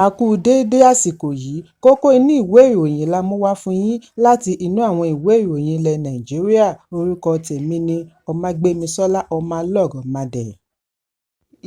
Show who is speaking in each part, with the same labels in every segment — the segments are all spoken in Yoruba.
Speaker 1: A kú déédé àsìkò yìí. Kókó inú ìwé ìròyìn la mú wá fún yín láti inú àwọn ìwé ìròyìn ilẹ̀ Nàìjíríà. Orúkọ tèmi ni Ọmágbémisọ́lá Ọmọlọ́rọ̀mádé.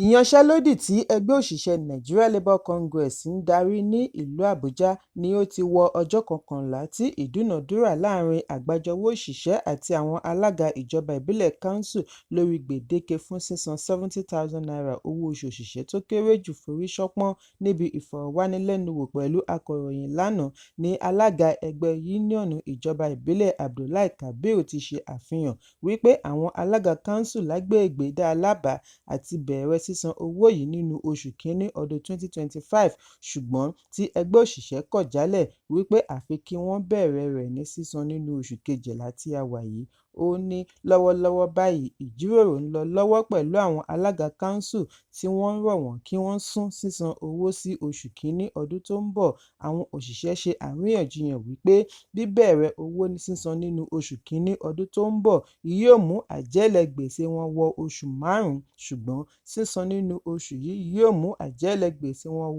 Speaker 1: Ìyanṣẹ́lódì tí ẹgbẹ́ òṣìṣẹ́ Nigeria Labour Congress ń darí ní ìlú Àbújá ni ó ti wọ ọjọ́ 11 tí ìdúnàádúrà láàárín àgbájọwọ́ òṣìṣẹ́ àti àwọn alága ìjọba ìbílẹ̀ kánsù lórí gbèdéke fún sísan ₦70,000 owó oṣù òṣìṣẹ́ tó kéré jù forí ṣánpọ́n. Níbi ìfọ̀rọ̀wánilẹ́nuwò pẹ̀lú akọ̀ròyìn lánàá ní alága ẹgbẹ́ yúníọ̀nù ìjọba ìbílẹ̀ Abdullahi Kabir ti ṣe àfihàn wípé àwọn alága kánsù lágbègbè dá lábàá àti bẹ̀rẹ̀ sísan owó yìí nínú oṣù kínní ọdún 2025, ṣùgbọ́n tí ẹgbẹ́ òṣìṣẹ́ kọ̀ jálẹ̀ wípé àfi kí wọ́n bẹ̀rẹ̀ rẹ̀ ní sísan nínú oṣù kejìlá tí a wà yìí. Ó ní lọ́wọ́lọ́wọ́ báyìí, ìjíròrò ń lọ lọ́wọ́ pẹ̀lú àwọn alága kánsù tí wọ́n rọ̀ wọ́n kí wọ́n sún sísan owó sí oṣù kínní ọdún tó ń bọ̀. Àwọn òṣìṣẹ́ ṣe àríyànjiyàn wípé bíbẹ̀rẹ̀ owó sísan nínú oṣù kínní ọdún tó ń bọ̀ yóò mú àjẹ́lẹ̀ gbèsè wọn wọ oṣù márùn-ún, ṣùgbọ́n sísan nínú oṣù yìí yóò mú àjẹ́lẹ̀ gbèsè wọn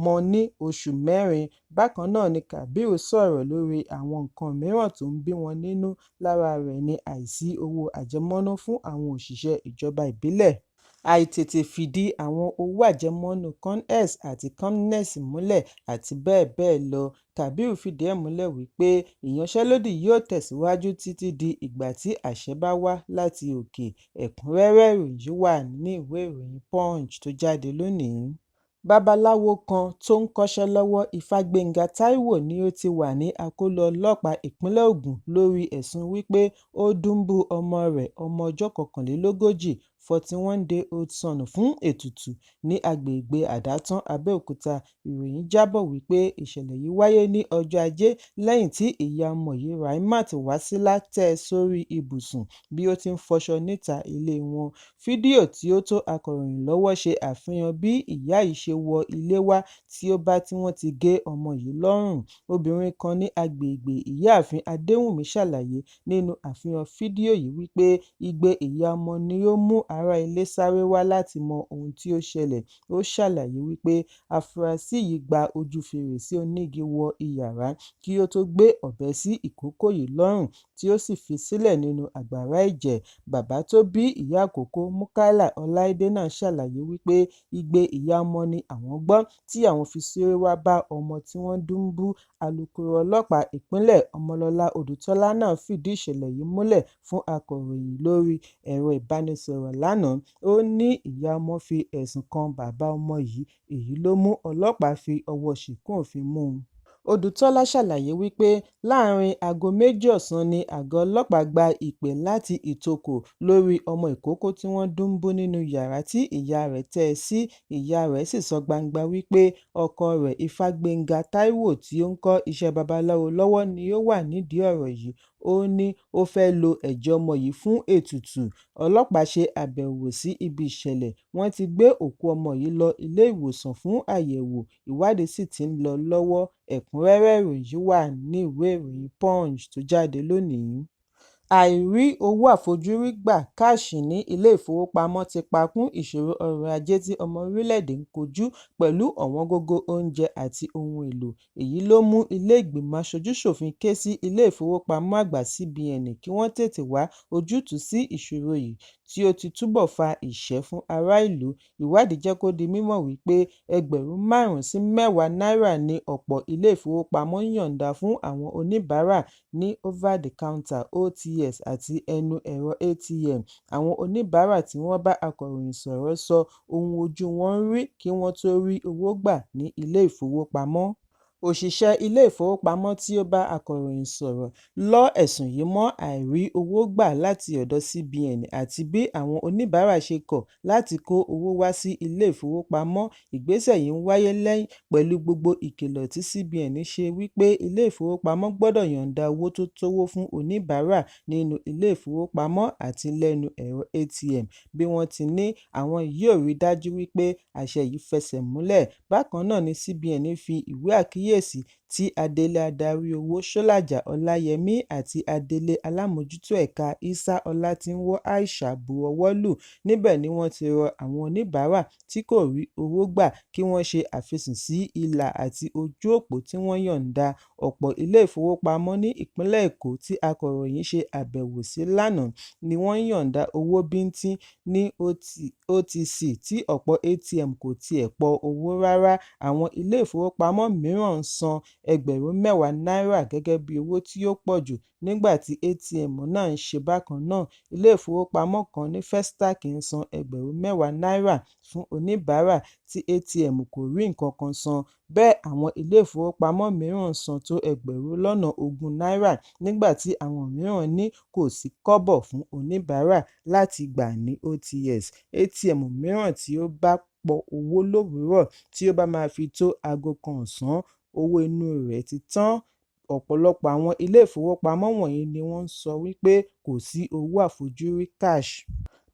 Speaker 1: mọ ní oṣù mẹ́rin. Bákan náà ni Kabir sọ̀rọ̀ lórí àwọn nǹkan mìíràn tó ń bí wọn nínú, lára rẹ̀ ní àìsí owó àjẹmọ́nú fún àwọn òṣìṣẹ́ ìjọba ìbílẹ̀, àìtètè fìdí àwọn owó àjẹmọ́nú CONES àti COMNES múlẹ̀ àti bẹ́ẹ̀ bẹ́ẹ̀ lọ. Kabir fìdí ẹ̀ múlẹ̀ wípé ìyanṣẹ́lódì yóò tẹ̀síwájú títí di ìgbà tí àṣẹ bá wá láti òkè. Ẹ̀kúnrẹ́rẹ́ ìròyìn yìí wà nínú ìwé ìròyìn Punch tó jáde lónìí. Babaláwo kan tó ń kọ́ṣẹ́ lọ́wọ́ Ifágbénga Táíwò ni ó ti wà ní akóló ọlọ́pàá ìpínlẹ̀ Ògùn lórí ẹ̀sùn wípé ó dùńbú ọmọ rẹ̀ ọmọ ọjọ́ 41, 41-day-old son, fún ètùtù ní agbègbè Àdátán, Abẹ́òkúta. Ìròyìn jábọ̀ wípé ìṣẹ̀lẹ̀ yìí wáyé ní ọjọ́ Ajé lẹ́yìn tí ìyá ọmọ yìí, Ramat Wasila, tẹ́ ẹ sórí ibùsùn bí ó ti ń fọṣọ níta ilé wọn. Fídíò tí ó tó akọ̀ròyìn lọ́wọ́ ṣe àfihàn bí ìyá yìí ṣe wọ ilé wá tí ó bá tí wọ́n ti gé ọmọ yìí lọ́rùn. Obìnrin kan ní agbègbè, Ìyáàfin Adéwùnmí, ṣàlàyé nínú àfihàn fídíò yìí wípé igbe ìyá ọmọ ni ó mú ará ilé sáré wá láti mọ ohun tí ó ṣẹlẹ̀. Ó ṣàlàyé wípé afurasí yìí gba ojú fèrèsé onígi wọ iyàrá kí ó tó gbé ọ̀bẹ sí ìkókó yìí lọ́rùn tí ó sì fi sílẹ̀ nínú àgbàrá ẹ̀jẹ̀. Bàbá tó bí ìyá ìkókó, Mukaila Ọláìdé náà, ṣàlàyé wípé igbe ìyá ọmọ ni àwọn gbọ́ tí àwọn fi sáré wá bá ọmọ tí wọ́n dùńbú. Alūkkóró ọlọ́pàá ìpínlẹ̀ Ọmọlọ́lá Odùtọ́lá náà fìdí ìṣẹ̀lẹ̀ yìí múlẹ̀ fún akọ̀ròyìn lórí ẹ̀rọ ìbánisọ̀rọ̀ lánàá. Ó ní ìyá ọmọ fi ẹ̀sùn kan bàbá ọmọ yìí, èyí ló mú ọlọ́pàá fi ọwọ́ ṣìnkún òfin mú un. Odùtọ́lá ṣàlàyé wípé láàárín aago 2 ọ̀sán ní àgọ́ ọlọ́pàá gba ìpè láti ìtòkò lórí ọmọ ìkókó tí wọ́n dùńbú nínú yàrá tí ìyá rẹ̀ tẹ́ ẹ sí. Ìyá rẹ̀ sì sọ gbangba wípé ọkọ rẹ̀, Ifágbénga Táíwò, tí ó ń kọ́ iṣẹ́ babaláwo lọ́wọ́ ni ó wà nídìí ọ̀rọ̀ yìí. Ó ní ó fẹ́ẹ́ lo ẹ̀jẹ̀ ọmọ yìí fún ètùtù. Ọlọ́pàá ṣe àbẹ̀wò sí ibi ìṣẹ̀lẹ̀, wọ́n ti gbé òkú ọmọ yìí lọ ilé ìwòsàn fún àyẹ̀wò, ìwádìí sì ti ń lọ lọ́wọ́. Ẹ̀kúnrẹ́rẹ́ ìròyìn yìí wà nínú ìwé ìròyìn Punch tó jáde lónìí. Àìrí owó àfojúrí gbà káàṣì ní ilé ìfowópamọ́ ti pa kún ìṣòro ọrọ̀ ajé tí ọmọ orílẹ̀-èdè ń kojú pẹ̀lú ọ̀wọ́ngógó oúnjẹ àti ohun èlò. Èyí ló mú ilé ìgbìmọ̀ aṣojú-ṣòfin ké sí ilé ìfowópamọ́ àgbà CBN kí wọ́n tètè wá ojútùú sí ìṣòro yìí tí ó ti túbọ̀ fa ìṣẹ́ fún ará ìlú. Ìwádìí jẹ́ kó di mímọ̀ wípé ẹgbẹ̀rún 5 sí 10 náírà ní ọ̀pọ̀ ilé ìfowópamọ́ ń yọ̀ǹda fún àwọn oníbàárà ní over the counter OTC àti ẹnu ẹ̀rọ ATM. Àwọn oníbàárà tí wọ́n bá akọ̀ròyìn sọ̀rọ̀ sọ ohun ojú wọn rí kí wọ́n tó rí owó gbà ní ilé ìfowópamọ́. Òṣìṣẹ́ ilé ìfowópamọ́ tí ó bá akọ̀ròyìn sọ̀rọ̀ lọ ẹ̀sùn yìí mọ́ àìrí owó gbà láti ọ̀dọ̀ CBN àti bí àwọn oníbàárà ṣe kọ̀ láti kó owó wá sí ilé ìfowópamọ́. Ìgbésẹ̀ yìí ń wáyé pẹ̀lú gbogbo ìkìlọ̀ tí CBN ṣe wípé ilé ìfowópamọ́ gbọ́dọ̀ yọ̀ǹda owó tó tówó fún oníbàárà nínú ilé ìfowópamọ́ àti lẹ́nu ẹ̀rọ ATM, bí wọ́n ti ní àwọn yóò rí dájú wípé àṣẹ yìí fẹsẹ̀ múlẹ̀. Bákan náà ni CBN fi ìwé àkíyèsí tí adelé adarí owó Sọ́làjà Ọláyẹmí àti adelé alámòójútó ẹ̀ka Isah Ọlátìnwò Aisha bu ọwọ́ lù. Níbẹ̀ ni wọ́n ti rọ àwọn oníbàárà tí kò rí owó gbà kí wọ́n ṣe àfisùn sí ìlà àti ojú òpó tí wọ́n yọ̀ǹda. Ọ̀pọ̀ ilé-ìfowópamọ́ ní ìpínlẹ̀ Èkó tí akọ̀ròyìn ṣe àbẹ̀wò sí lánàá ni wọ́n ń yọ̀ǹda owó bíńtín ní OTC tí ọ̀pọ̀ ATM kò tiẹ̀ pọ owó rárá. Àwọn ilé-ìfowópamọ́ mìíràn ń san ẹgbẹ̀rún 10 náírà gẹ́gẹ́ bí owó tí ó pọ̀ jù nígbà tí ATM náà ń ṣe bákan náà. Ilé-ìfowópamọ́ kan ní Festac ń san ẹgbẹ̀rún 10 náírà fún oníbàárà tí ATM kò rí nǹkan san, bẹ́ẹ̀ àwọn ilé-ìfowópamọ́ mìíràn ń san tó ẹgbẹ̀rún lọ́nà 20 náírà nígbà tí àwọn mìíràn ní kò sí kọ́bọ̀ fún oníbàárà láti gbà ní OTS. ATM mìíràn tí ó bá pọ owó l'òwúrò tí ó bá máa fi tó aago kan ọ̀sán, owó inúu rẹ̀ ti tán. Ọ̀pọ̀lọpọ̀ àwọn ilé-ìfowópamọ́ wọ̀nyí ni wọ́n ń sọ wípé kò sí owó àfojúrí (cash).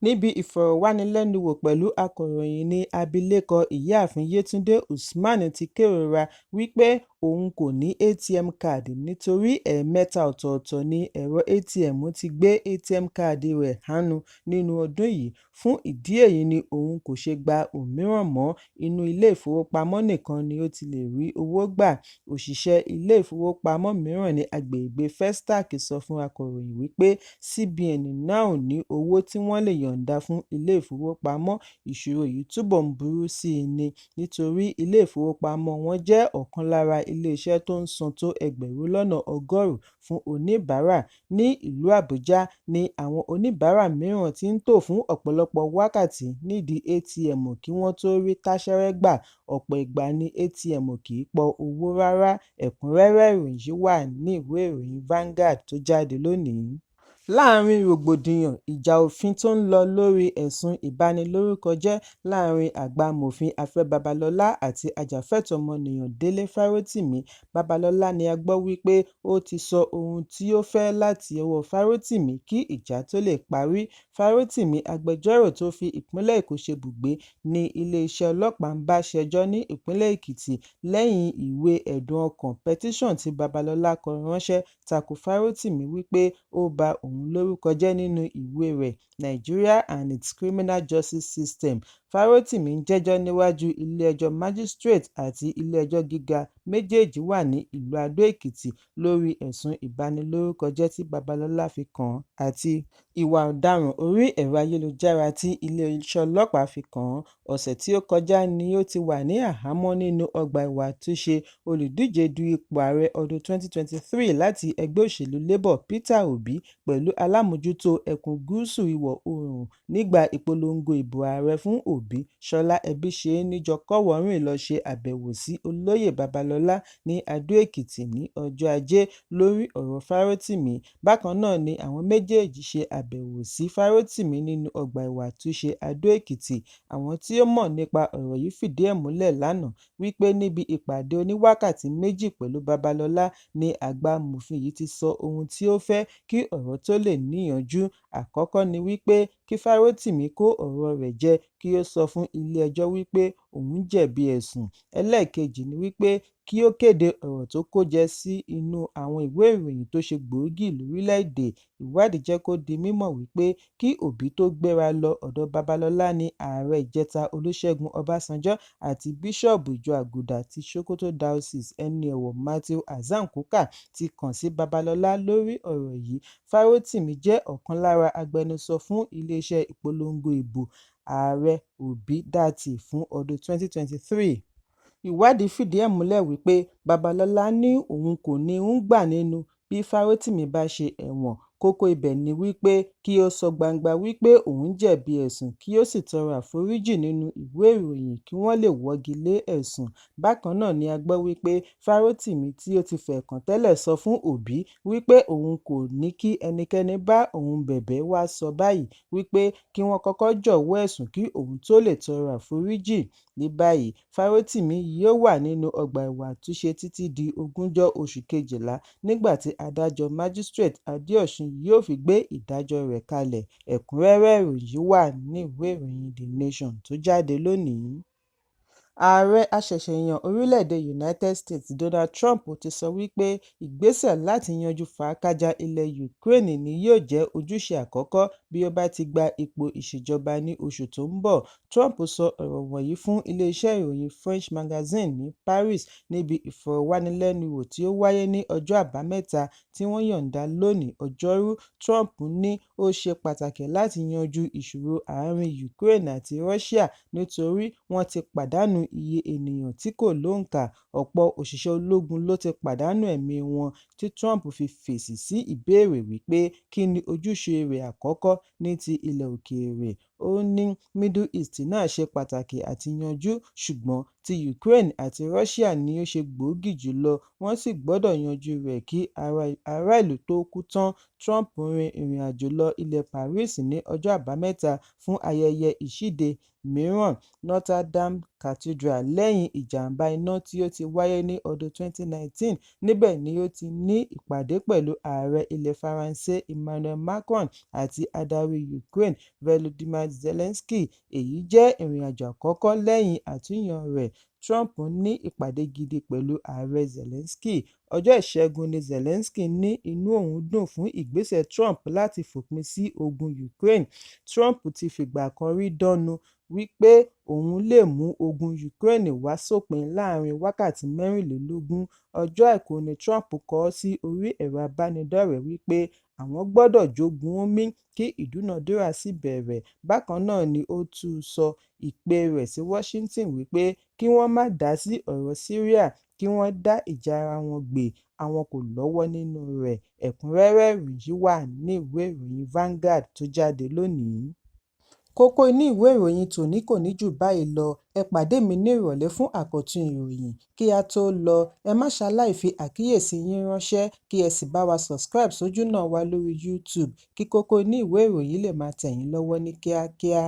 Speaker 1: Níbi ìfọ̀rọ̀wánilẹ́nuwò pẹ̀lú akọ̀ròyìn ní abilékọ Ìyáàfin Yetunde Usman ti kérora wípé òun kò ní ATM káàdì nítorí ẹ̀ẹ̀mẹ́ta ọ̀tọ̀ọ̀tọ̀ ni ẹ̀rọ ATM ti gbé ATM káàdì rẹ̀ hánu nínú ọdún yìí, fún ìdí èyí ni òun kò ṣe gba òmíràn mọ́, inú ilé-ìfowópamọ́ nìkan ni ó ti lè rí owó gbà. Òṣìṣẹ́ ilé-ìfowópamọ́ mìíràn ní agbègbè Festac sọ fún akọ̀ròyìn wípé CBN náà ò ní owó tí wọ́n lè yọ̀ǹda fún ilé-ìfowópamọ́, ìṣòro yìí túbọ̀ ń burú sí i ni nítorí ilé-ìfowópamọ́ wọn jẹ́ ọ̀kan lára iléeṣẹ́ tó ń san tó ẹgbẹ̀rún lọ́nà 100 fún oníbàárà. Ní ìlú Àbújá ni àwọn oníbàárà mìíràn ti ń tò fún ọ̀pọ̀lọpọ̀ wákàtí nídìí ATM kí wọ́n tó rí táṣẹ́rẹ́ gbà, ọ̀pọ̀ ìgbà ni ATM kì í pọ owó rárá. Ẹ̀kúnrẹ́rẹ́ ìròyìn yìí wà ní ìwé ìròyìn Vanguard tó jáde lónìí. Láàárín rògbòdìyàn ìjà òfin tó ń lọ lórí ẹ̀sùn ìbanilórúkọjẹ́ láàárín àgbà amòfin Afẹ́ Babalọ́lá àti ajàfẹ́tọ̀ọ́ ọmọnìyàn Délé Fárótìmí, Babalọ́lá ni a gbọ́ wípé ó ti sọ ohun tí ó fẹ́ láti ọwọ́ Fárótìmí kí ìjà tó lè parí. Fárótìmí, agbẹjọ́rò tó fi ìpínlẹ̀ Èkó ṣebùgbé ní iléeṣẹ́ ọlọ́pàá ń bá ṣẹjọ́ ní ìpínlẹ̀ Èkìtì lẹ́yìn ìwé ẹ̀dùn ọkàn petition tí Babalọ́lá kọ ránṣẹ́ tako Fárótìmí wípé ó ba òun lórúkọ jẹ́ nínú ìwée rẹ̀ Nigeria and Its Criminal Justice System. Fárótìmí ń jẹ́jọ́ níwájú ilé-ẹjọ́ Májísíréètì àti ilé-ẹjọ́ gíga méjèèjì wà ní ìlú Adó-Èkìtì lórí ẹ̀sùn ìbanilórúkọjẹ́ tí Babalọ́lá fi kàn án àti ìwà ọ̀daràn orí ẹ̀rọ ayélujára tí iléeṣẹ́ ọlọ́pàá fi kàn án. Ọ̀sẹ̀ tí ó kọjá ni ó ti wà ní àhámọ́ nínú ọgbà ẹ̀wọ̀n àtúnṣe. Olùdíje du ipò ààrẹ ọdún 2023 láti ẹgbẹ́ òṣèlú Labour Peter Obi pẹ̀lú alámòójútó ẹkùn gúúsù ìwọ̀-oòrùn nígbà ìpolongo ìbò ààrẹ fún Obi, Ṣọlá Ẹbíṣẹ́ní jọ kọ́wọ̀ọ́rìn lọ ṣe àbẹ̀wò sí olóyè Babalọ́lá ní Adó-Èkìtì ní ọjọ́ Ajé lórí ọ̀rọ̀ Fárótìmí. Bákan náà ni àwọn méjèèjì ṣe àbẹ̀wò sí Fárótìmí nínú ọgbà ẹ̀wọ̀n àtúnṣe Adó-Èkìtì. Àwọn tí ó mọ̀ nípa ọ̀rọ̀ yìí fìdí ẹ̀ múlẹ̀ lánàá wípé níbi ìpàdé oníwákàtí méjì pẹ̀lú Babalọ́lá ni àgbà amòfin yìí ti sọ ohun tí ó fẹ́ kí ọ̀rọ̀ tó lè níyanjú. Àkọ́kọ́ ni wípé kí Fárótìmí kó ọ̀rọ̀ rẹ̀ jẹ kí ó sọ fún ilé-ẹjọ́ wípé òun jẹ̀bi ẹ̀sùn. Ẹlẹ́ẹ̀kejì ni wípé kí ó kéde ọ̀rọ̀ tó kó jẹ sí inú àwọn ìwé ìròyìn tó ṣe gbòógì lórílẹ̀-èdè. Ìwádìí jẹ́ kó di mímọ̀ wípé kí Obi tó gbéra lọ ọ̀dọ̀ Babalọ́lá ní ààrẹ ìjẹta Olúṣẹ́gun Ọbásanjọ́ àti Bíṣọ́ọ̀bù ìjọ Àgùdà ti Sokoto Diocese Ẹni Ọ̀wọ̀ Matthew Hassan Kukah ti kàn sí Babalọ́lá lórí ọ̀rọ̀ yìí. Fárótìmí jẹ́ ọ̀kan lára agbẹnusọ fún iléeṣẹ́ ìpolongo ìbò Ààrẹ Obi Datti fún ọdún 2023. Ìwádìí fìdí ẹ̀ múlẹ̀ wípé Babalọ́lá ní òun kò ní ń gbà nínú bí Fárótìmí bá ṣe ẹ̀wọ̀n, kókó ibẹ̀ ni wípé kí ó sọ gbangba wípé òun jẹ̀bi ẹ̀sùn kí ó sì tọrọ àforíjì nínú ìwé ìròyìn kí wọ́n lè wọ́gi lé ẹ̀sùn. Bákan náà ni a gbọ́ wípé Fárótìmí tí ó ti fẹ̀ẹ̀kàn tẹ́lẹ̀ sọ fún Obi wípé òun kò ní kí ẹnikẹ́ni bá òun bẹ̀bẹ̀ wá sọ báyìí wípé kí wọ́n kọ́kọ́ jọ̀wọ́ ẹ̀sùn kí òun tó lè tọrọ àforíjì. Ní báyìí, Fárótìmí yóò wà nínú ọgbà ẹ̀wọ̀n àtúnṣe títí di ogúnjọ́ oṣù kejìlá nígbà tí adájọ́ Májísíréètì Adéọ̀sùn yóò fi gbé ìdájọ́ rẹ̀ kalẹ̀. Ẹ̀kúnrẹ́rẹ́ ìròyìn yìí wà ní ìwé ìròyìn The Nation tó jáde lónìí. Ààrẹ àṣẹ̀ṣẹ̀yàn orílẹ̀-èdè United States Donald Trump ti sọ wípé ìgbésẹ̀ láti yanjú fàákájàá ilẹ̀ Ukraine ni yóò jẹ́ ojúṣe àkọ́kọ́ bí ó bá ti gba ipò ìṣèjọba ní oṣù tó ń bọ̀. Trump sọ ọ̀rọ̀ wọ̀nyí fún ilé-iṣẹ́ ìròyìn French Magazine ní Paris níbi ìfọ̀rọ̀wánilẹ́nuwò tí ó wáyé ní ọjọ́ Àbámẹ́ta tí wọ́n yọ̀ǹda lónìí Ọjọ́rú. Trump ní ó ṣe pàtàkì láti yanjú ìṣòro àárín Ukraine àti Russia nítorí wọ́n ti pàdánù iye ènìyàn tí kò lóǹkà, ọ̀pọ̀ òṣìṣẹ́ ológun ló ti pàdánù ẹ̀mí wọn. Tí Trump fi fèsì sí ìbéèrè wípé kí ni ojúṣe rẹ̀ àkọ́kọ́ ní ti ilẹ̀ òkèèrè, ó ní Middle East náà ṣe pàtàkì àti yanjú, ṣùgbọ́n ti Ukraine àti Russia ni ó ṣe gbòógì jùlọ, wọ́n sì gbọ́dọ̀ yanjú rẹ̀ kí ará ìlú tó kú tán. Trump rin ìrìnàjò lọ ilẹ̀ Paris ní ọjọ́ Àbámẹ́ta fún ayẹyẹ ìṣíde mìíràn Notre Dame Cathedral lẹ́yìn ìjàmbá iná tí ó ti wáyé ní ọdún 2019. Níbẹ̀ ni ó ti ní ìpàdé pẹ̀lú Ààrẹ ilẹ̀ Faransé Emmanuel Macron àti adarí Ukraine Volodymyr Zelensky. Èyí jẹ́ ìrìnàjò àkọ́kọ́ lẹ́yìn àtúnyàn rẹ̀. Trump ní ìpàdé gidi pẹ̀lú Ààrẹ Zelensky. Ọjọ́ Ìṣẹ́gun ní Zelensky ní inú òun dùn fún ìgbésẹ̀ Trump láti fòpin sí ogun Ukraine. Trump ti fìgbà kan rí dánú wípé òun lè mú ogun Ukraine wá sópin láàárín wákàtí 24. Ọjọ́ Àìkú ní Trump kọ sí orí ẹ̀rọ ìbánidọ́rẹ̀ẹ́ wípé àwọn gbọ́dọ̀ jógun ó mì kí ìdúnàádúrà sì bẹ̀rẹ̀. Bákan náà ni ó tún sọ ìpè rẹ̀ sí Washington wípé kí wọ́n má dá sí ọ̀rọ̀ Syria, kí wọ́n dá ìjà ara wọn gbé, àwọn kò lọ́wọ́ nínú rẹ̀. Ẹ̀kúnrẹ́rẹ́ ìròyìn yìí wà ní ìwé ìròyìn Vanguard tó jáde lónìí. Kókó inú ìwé ìròyìn tòní kò ní jù báyìí lọ. Ẹ pàdé mi ní ìrọ̀lẹ́ fún àkọ́tún ìròyìn. Kí á tó lọ, ẹ má ṣaláì fi àkíyèsí yín ránṣẹ́ kí ẹ sì bá wa subscribe sójúnà wa lórí YouTube kí kókó inú ìwé ìròyìn lè máa tẹ̀ yín lọ́wọ́ ní kíákíá.